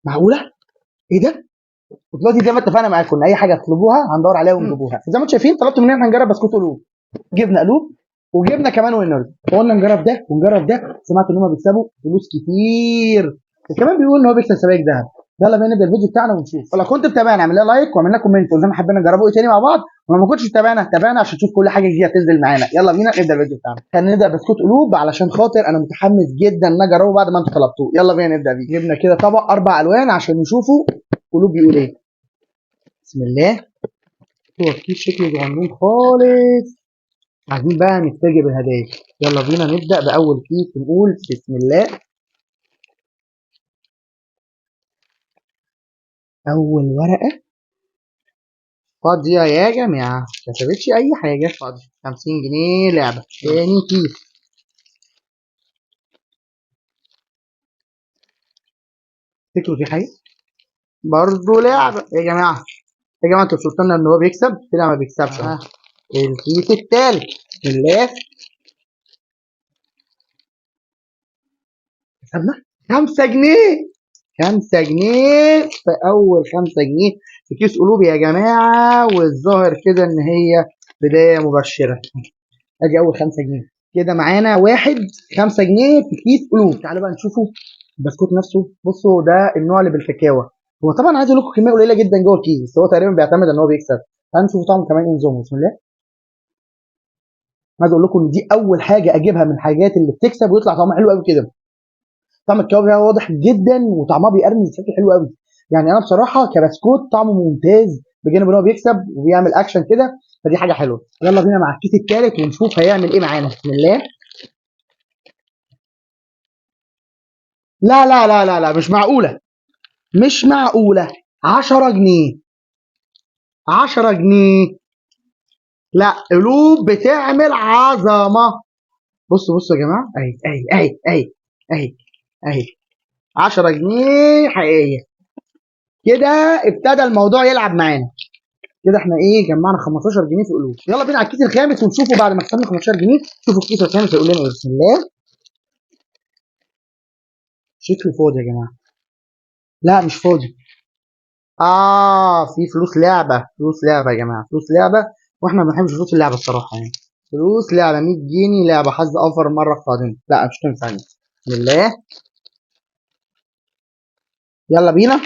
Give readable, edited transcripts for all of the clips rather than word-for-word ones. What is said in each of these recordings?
معقولة؟ ايه ده؟ ودلوقتي زي ما اتفقنا معاكم ان اي حاجة تطلبوها هندور عليها ونجيبوها. زي ما انتم شايفين طلبتوا مننا هنجرب بسكوت قلوب، جبنا قلوب وجبنا كمان وينرز، وقلنا نجرب ده ونجرب ده. سمعت ان هم بيكسبوا فلوس كتير، وكمان بيقول ان هو بيكسب سبائك ذهب. يلا بينا نبدا الفيديو بتاعنا ونشوف. ولو كنت متابعنا اعمل لنا like واعمل لنا comment قول لنا حابين نجربه ايه تاني مع بعض، ولو ما كنتش متابعنا تابعنا عشان تشوف كل حاجة جديدة تنزل معانا. يلا بينا نبدا الفيديو بتاعنا. خلينا نبدا بسكوت قلوب علشان خاطر انا متحمس جدا ان اجربه بعد ما انتوا طلبتوه. يلا بينا نبدا بيه. جبنا كده طبق 4 الوان عشان نشوفوا قلوب بيقول ايه. بسم الله. هو الكيس شكله صغنون خالص. عايزين بقى نتفاجئ بالهدايا. يلا بينا نبدا باول كيس ونقول بسم الله. اول ورقة فاضية يا جماعة، ما كسبتش اي حاجة، فاضية. 50 جنيه لعبه. تاني كيس. تفتكروا في حاجة؟ برضه لعبه يا جماعة. يا جماعة انتوا شفتوا لنا ان هو بيكسب، طلع ما بيكسبش. الكيس التالت. بسم الله. كسبنا 5 جنيه. 5 جنيه في اول 5 جنيه في كيس قلوب يا جماعة، والظاهر كده ان هي بداية مبشرة. ادي اول 5 جنيه كده معانا، واحد 5 جنيه في كيس قلوب. تعالوا بقى نشوفوا البسكوت نفسه. بصوا ده النوع اللي بالكاكاو. هو طبعا عايز اقول لكم كمية قليله جدا جوه الكيس، بس هو تقريبا بيعتمد ان هو بيكسب. تعالوا نشوفوا طعمه كمان ايه نظامه. بسم الله. عايز اقول لكم ان دي اول حاجة اجيبها من الحاجات اللي بتكسب ويطلع طعمها حلو قوي كده. طعم الكاوكاو واضح جدا وطعمها بيقرمش بشكل حلو قوي. انا بصراحة كبسكوت طعمه ممتاز، بجانب ان هو بيكسب وبيعمل اكشن كده، فدي حاجة حلوة. يلا بينا مع الكيس الثالث ونشوف هيعمل ايه معانا. بسم الله. لا لا لا لا لا، مش معقولة، مش معقولة. 10 جنيه، 10 جنيه. لا، قلوب بتعمل عظمه. بصوا بصوا يا جماعة، اهي اهي اهي اهي اهي اهي، 10 جنيه حقيقية. كده ابتدى الموضوع يلعب معانا. كده احنا ايه، جمعنا 15 جنيه في قلوب. يلا بينا على الكيس الخامس ونشوفه بعد ما كسبنا 15 جنيه. شوفوا الكيس الخامس هيقول لنا ايه. بسم الله. شكله فاضي يا جماعة. لا مش فاضي. في فلوس لعبه، فلوس لعبه يا جماعة، فلوس لعبه، واحنا ما بنحبش فلوس اللعبة الصراحة. فلوس لعبه 100 جنيه لعبه، حظ اوفر المرة القادمة. لا مش تنفع دي. بسم الله. يلا بينا.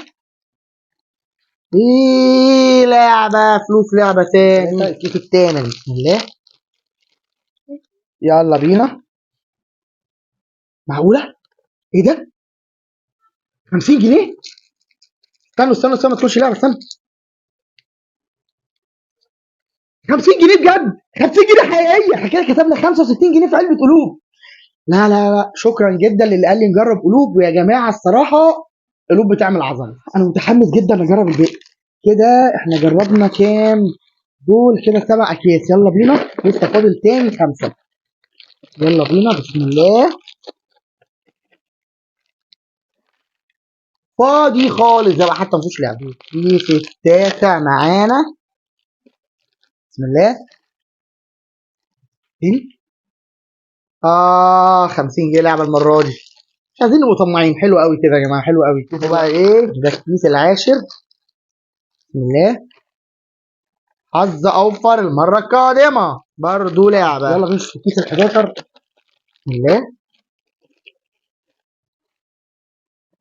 ايه لعبه، فلوس لعبه تاني. الكيس التامن. بسم الله. يلا بينا. معقولة؟ ايه ده؟ 50 جنيه؟ استنوا استنوا استنوا، ما تدخلش لعبه، استنى. 50 جنيه بجد، 50 جنيه حقيقية. احنا كده كسبنا 65 جنيه في علبة قلوب. لا لا لا، شكرا جدا للي قال لي نجرب قلوب. ويا جماعة الصراحة قلوب بتعمل عظمه. انا متحمس جدا اجرب الباقي. كده احنا جربنا كام دول؟ كده 7 اكياس. يلا بينا، لسه فاضل تاني 5. يلا بينا. بسم الله. فاضي خالص ده بقى، حتى ما فيهوش لعبه. الكيس التاسع معانا. بسم الله. تاني. 50 جنيه لعبه المرة دي. مش عايزين نبقوا طماعين. حلو قوي كده يا جماعة، حلو قوي. شوفوا بقى ايه ده الكيس العاشر. بسم الله. حظ اوفر المرة القادمة، برضو لعبه. يلا بينا نشوف الكيس ال11. بسم الله.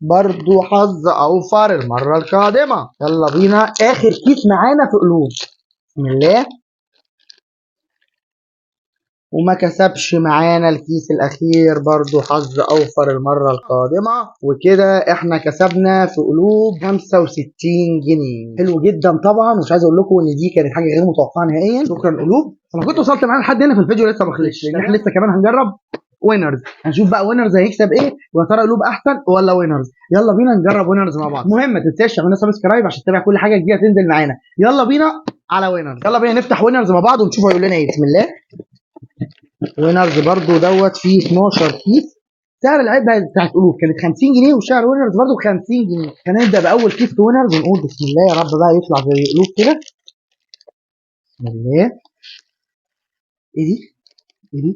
برضو حظ اوفر المرة القادمة. يلا بينا اخر كيس معانا في قلوب. بسم الله. وما كسبش معانا الكيس الاخير، برضو حظ اوفر المرة القادمة. وكده احنا كسبنا في قلوب 65 جنيه. حلو جدا طبعا، ومش عايز اقول لكم ان دي كانت حاجة غير متوقعه نهائيا. شكرا قلوب. انا كنت وصلت معانا لحد هنا في الفيديو لسه ما خلصش، لان احنا لسه كمان هنجرب وينرز. هنشوف بقى وينرز هيكسب ايه، ويا ترى قلوب احسن ولا وينرز. يلا بينا نجرب وينرز مع بعض. المهم ما تنساش تعمل subscribe عشان تتابع كل حاجة جديدة تنزل معانا. يلا بينا على وينرز. يلا بينا نفتح وينرز مع بعض ونشوف هيقول لنا ايه. بسم الله. وينرز برضو دوت فيه 12 كيس. سعر العلبة بتاعت قلوب كانت 50 جنيه، وسعر وينرز برضو 50 جنيه. هنبدا باول كيس في وينرز ونقول بسم الله يا رب بقى يطلع زي قلوب كده. بسم الله. ايه دي؟ ايه دي؟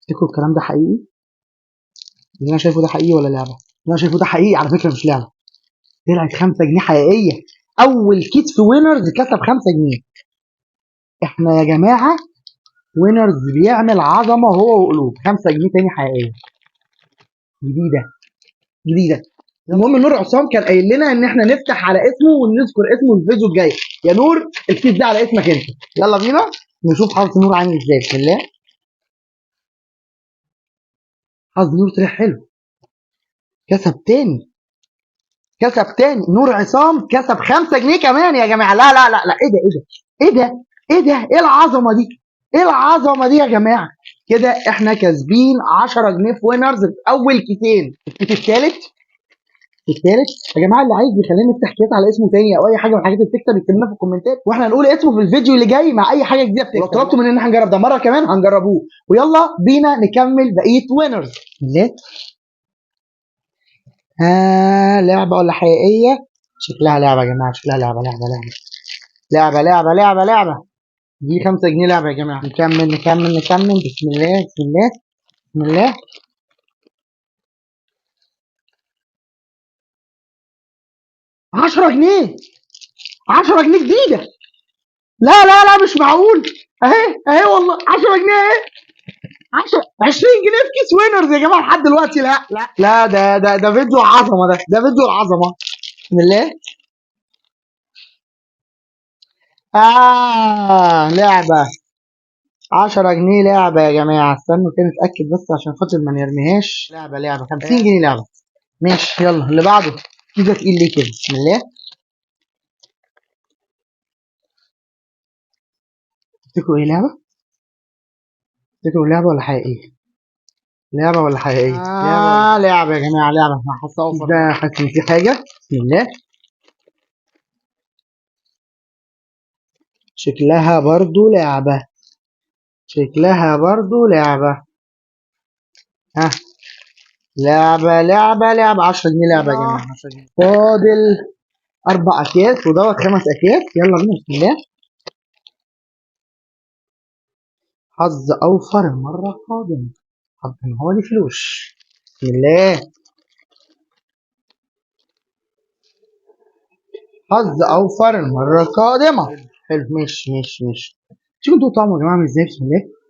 تفتكروا الكلام ده حقيقي؟ اللي انا شايفه ده حقيقي ولا لعبه؟ اللي انا شايفه ده حقيقي على فكرة، مش لعبه. طلعت 5 جنيه حقيقية. اول كيس في وينرز كسب 5 جنيه. احنا يا جماعة وينرز بيعمل عظمه هو وقلوب. 5 جنيه تاني حقيقية جديدة جديدة. المهم نور عصام كان قايل لنا ان احنا نفتح على اسمه ونذكر اسمه في الفيديو الجاي. يا نور الكيس ده على اسمك انت. يلا بينا نشوف حظ نور عامل ازاي. بسم الله. حظ نور طلع حلو، كسب تاني، كسب تاني. نور عصام كسب 5 جنيه كمان يا جماعة. لا لا لا لا، ايه ده ايه ده ايه ده ايه ده، ايه العظمة دي، ايه العظمة دي يا جماعة. كده احنا كاسبين 10 جنيه في وينرز في اول كيسين. الكيس الثالث، الثالث يا جماعة اللي عايز يخلينا نفتح كيس على اسمه تاني او اي حاجة من الحاجات اللي بتكسب يكتب لنا في الكومنتات، واحنا هنقول اسمه في الفيديو اللي جاي مع اي حاجة جديدة بتكسب. لو طلبتوا مننا ان احنا نجرب ده مرة كمان هنجربوه. ويلا بينا نكمل بقية وينرز. لا لعبه ولا حقيقية؟ شكلها لعبه يا جماعة، شكلها لعبه لعبه لعبه لعبه لعبه لعبه لعبه. دي 5 جنيه لعبه يا جماعة. نكمل نكمل نكمل. بسم الله بسم الله بسم الله. 10 جنيه، 10 جنيه جديدة. لا لا لا مش معقول. اهي اهي والله 10 جنيه اهي. 10 20 جنيه في كيس وينرز يا جماعة لحد دلوقتي. لا لا لا، ده ده ده فيديو عظمه، ده ده فيديو العظمة. بسم الله. لعبه 10 جنيه لعبه يا جماعة. استنوا كده نتاكد بس عشان خاطر ما نرميهاش. لعبه لعبه 50 جنيه لعبه. ماشي يلا اللي بعده. كده تقيل ليه كده؟ بسم الله. تفتكروا ايه لعبه؟ تفتكروا لعبه ولا حقيقية؟ لعبه ولا حقيقية؟ لعبه يا جماعة، لعبه. انا حاسه اوفر ده، حاسس ان في حاجة. بسم الله. شكلها برضو لعبه، شكلها برضو لعبه. ها لعبه لعبه لعبه. 10 جنيه لعبه يا جماعة، 10 جنيه. فاضل 4 اكياس ودوت 5 اكياس. يلا بينا بسم الله. حظ اوفر المرة القادمة. حظ ان هو ليه فلوس. بسم الله. حظ اوفر المرة القادمة. حلو ماشي ماشي ماشي. شوفوا انتوا طعمه يا جماعة عامل ازاي. بسم الله.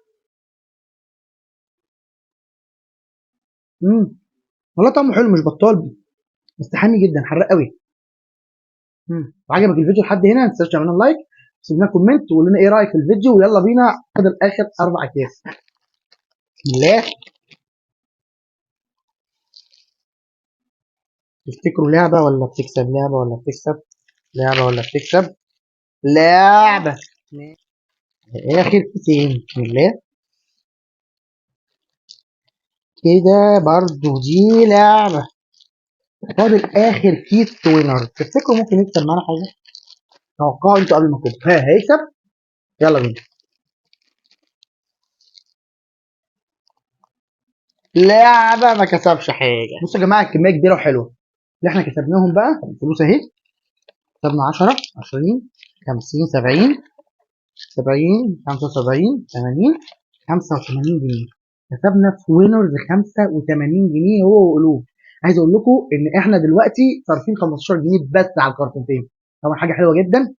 والله طعمه حلو مش بطال، بس حامي جدا، حراق قوي. وعجبك الفيديو لحد هنا ما تنساش تعمل لنا like، سيب لنا comment وقول لنا ايه رايك في الفيديو. ويلا بينا فاضل اخر 4 اكياس. بسم الله. تفتكروا لعبه ولا بتكسب؟ لعبه ولا بتكسب؟ لعبه ولا بتكسب؟ لعبه. اخر كيسين. بسم الله. كده برضو دي لعبه. فاضل اخر كيس وينر. تفتكروا ممكن يكسب معانا حاجة؟ توقعوا انتوا قبل ما تكتبوا. ها هيكسب؟ يلا بينا. لعبه ما كسبش حاجة. بصوا يا جماعة الكمية كبيرة وحلوه اللي احنا كسبناهم بقى. الفلوس اهي، كسبنا 10 20 50 70 70 75 80 85 جنيه. كسبنا في وينرز 85 جنيه هو وقلوب. عايز اقول لكم ان احنا دلوقتي صارفين 15 جنيه بس على الكرتونتين. طبعا حاجة حلوة جدا،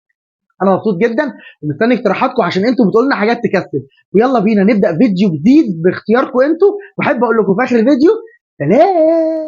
انا مبسوط جدا ومستني اقتراحاتكم عشان انتوا بتقولوا لنا حاجات تكسب. ويلا بينا نبدا فيديو جديد باختياركم انتوا. واحب اقول لكم في اخر الفيديو سلام.